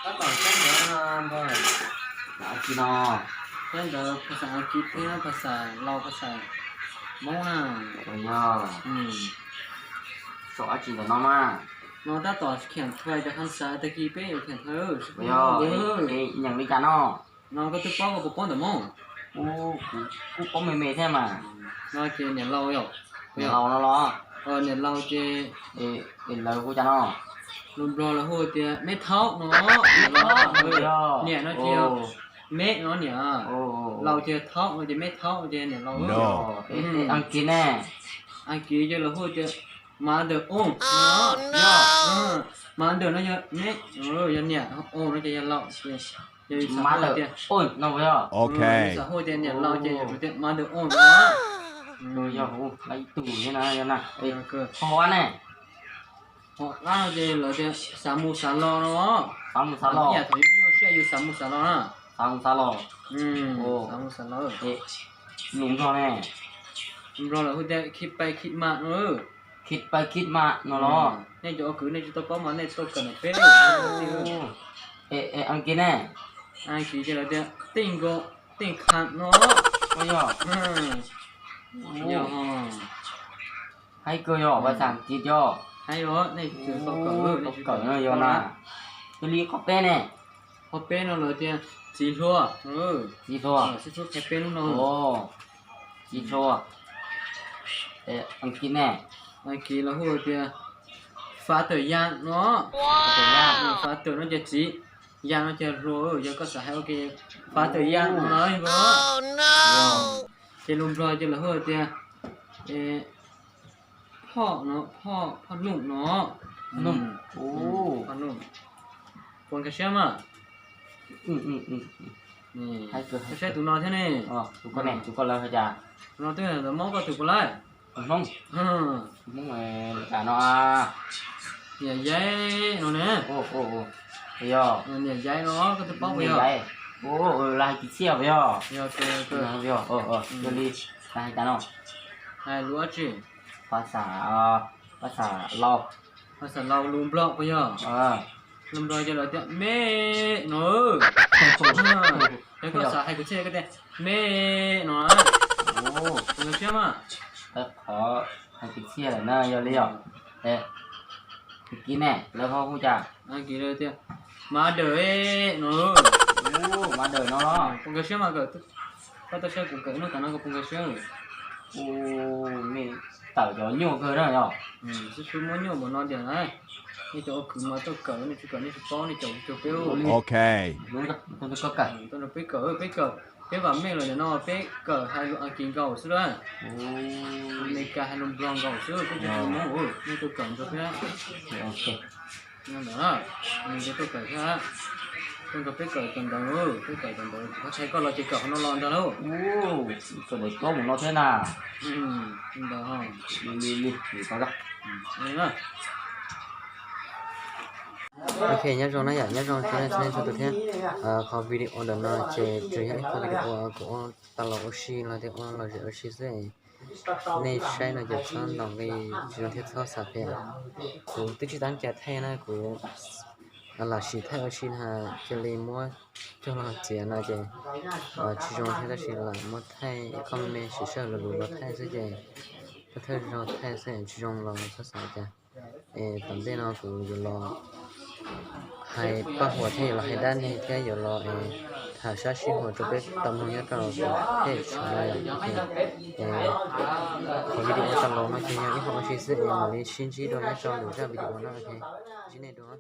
Tab tom teb ntawv no npawg. Teb ntawv tsi no? Teb ntawv phas xas Askiv thiab phas xas Laus phas xas Hmoob na. Yog, sau dab tsi ntawm no mas? No tab tom khiam thuais cov kham xav tag kis peb yuav khiam thuais. Yog, nyeem li cas no? No koj twb paub, koj puas paub ntawm Hmoob? Kuv kuj paub me me thiab mas. No ces niam laus yom? Niam laus no los? Niam laus ces, es lawv hu cas no? Lus Nplog lawv hu tias meb thaub no. Niam no ces meb no niam. Laus ces thaub no ces meb thaub no ces niam laus. Askiv ne? Askiv ces lawv hu tias mother on no. Mother no yog meb, yog niam, on no ces yog laus. Yog yus xav hu tias, yus xav hu tias niam laus ces yus tias mother on no. Yog ib tug thiab na, yog na. Ho qab ne? Ho qab no ces lawv tias xav mus xav los no. Xav mus xav los. Yam thaum yus nyuaj siab yus xav mus xav los na. Xav mus xav los. Xav mus xav los. Lus Nplog ne? Lus Nplog lawv hu tias khib pais khib mas no. Khib pais khib mas no los? Nej cov ua kwv nej tsis tau paub mas nej tuaj kawm ntawm peb. Es Askiv ne? Askiv ces lawv tias teej nkaus, teej kham no. Yog. Yog. Haib kawg yog, vas xas Askiv cov. Haib os, nej tsis tau kawm, tau kawm no yog na. Yog li qhov peb ne? Qhov peb no lawv tias txiv hluas. Txiv hluas. Sib hlub qhia peb lub no. Txiv hluas. Askiv ne? Askiv lawv hu tias father young no. Father no ces txiv, young no ces hluas, yog koj xav hais ua ke father young no. Ces lus Nplog ces lawv hu tias phoj no, phoj, phoj nuj no. Phoj nuj. Puas nkag siab mas? Saib tus no thiab ne. Tus koj ne, tus koj lawv hais cas? Tus no twb ntawm Hmoob, koj tus puas lawv? Hmoob. Hmoob, no. Niam Yaib no ne. Yog. Niam Yaib no koj twb paub puas yog? Lawv hais kwv txhiaj puas yog? Yog, yog li, lawv hais cas no? Hais lus dab tsi? Phas xas, phas xas Laus. Phas xas Laus, lus Nplog puas yog? Lus Nplog ces lawv tias meb no. Yog koj xav hais kwv txhiaj koj tias meb no. Puas nkag siab mas? Qhov hais kwv txhiaj lawm na, yog li yog. Askiv ne, lawv ho hu cas? Askiv lawv tias mother no. Mother no. Puas nkag siab mas kawm, koj tau saib kuv kawm hnub tas no koj puas nkag siab? Nej tawm cov nyuaj kawg na yog. Xib xub muab nyuaj npaum no tiag na. Nej cov ua kwv mas tuaj kawm, nej tsis kawm nej tsis paub, nej caum caum peb. Ok. Tuaj nrog peb kawm, peb kawm, peb vam meej los ntawm no peb kawm hais lus Askiv nkaus xwb na. Amelikas hais lus Nplog nkaus xwb, peb tsis hais lus Hmoob, nej tuaj kawm nrog peb. Ntawd, nws tuaj kawm thiab, tuaj nrog peb kawm tau ntawd, peb kawm tau ntawd, koj tshais koj los ces kawm qhov no los ntag lauj. Kawm daim koj mus no thiab na. Ntawd, li li li, tau. Ok, nyob zoo na yom, nyob zoo tsoom nej txhua tus thiab. Qhov video ntawm no ces tsuas yog ib qho video kuv ua tau los ua si los tias ua lom zem ua si xwb. Nej saib no ces txhob ntaus nqi tsis zoo thiab txhob xav phem. Kuv twb tsis tab cas thaij na, kuv lam sim thaij ua si na, cia li muab coj los txiav no ces tsis zoo thiab, tab sis lam muab thaij ib qho me me sim sij hawm lus lus los thaij xwb ces thawj thawj zaug thaij xwb tsis zoo los txhob xav cas. Es tom ntej no kuv yuav los hais paj huam thiab yuav los hais dab neeg thiab yuav los es tham sab sij huam rau peb tau mloog nyob rau kuv page no yom. Qhov video tau los no ces yog ib qho ua si xwb es mam li sib ntsib dua nyob rau lwm zaj video na. Ok, ntsib nej dua.